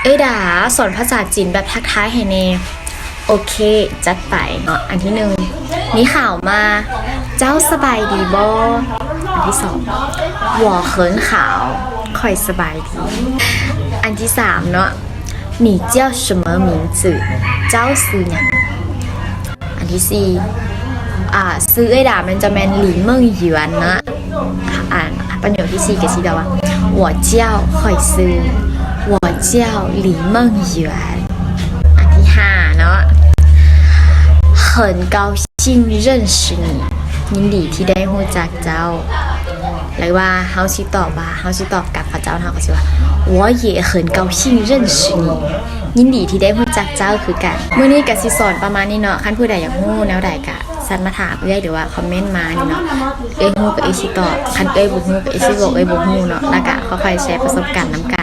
ເອື້ອຍດາ ສອນພາສາຈີນແບບທັກທາຍໃຫ້ແດ່. ໂອເຄ ຈັດໄປເນາະ. ອັນທີໜຶ່ງ ນີ້ຂ່າວມາ ເຈົ້າສະບາຍດີບໍ່? ອັນທີສອງ 我很好 ຂ້ອຍສະບາຍດີ. ອັນທີສາມເນາະ 你叫什么名字? ເຈົ້າຊື່ຫຍັງ? ອັນທີສີ່ ອ່າ ຊື່ເອື້ອຍດາມັນຈະແມ່ນ 李梦圆 ເນາະ. ອ່າ ປະໂຫຍກທີສີ່ກໍຊິຕອບວ່າ 我叫 ຂ້ອຍຊື່ 我叫李梦圆. ອັນທີຫ້າເນາະ 很高兴认识你 ຍິນດີທີ່ໄດ້ຮູ້ຈັກເຈົ້າ. ຫຼືວ່າເຮົາຊິຕອບວ່າ ເຮົາຊິຕອບກັບເຂົາເຈົ້າ ເຮົາກໍຊິວ່າ 我也很高兴认识你 ຍິນດີທີ່ໄດ້ຮູ້ຈັກເຈົ້າຄືກັນ. ມື້ນີ້ກໍຊິສອນປະມານນີ້ເນາະ. ຄັນຜູ້ໃດຢາກຮູ້ແນວໃດກໍ ແຊັດມາຖາມເອື້ອຍ ຫຼືວ່າຄອມເມັນມານີ້ເນາະ. ເອື້ອຍຮູ້ກໍເອື້ອຍຊິຕອບ ຄັນເອື້ອຍບໍ່ຮູ້ກໍເອື້ອຍຊິບອກເອື້ອຍບໍ່ຮູ້ເນາະ. ແລ້ວກໍຄ່ອຍໆແຊປະສົບການນຳກັນ.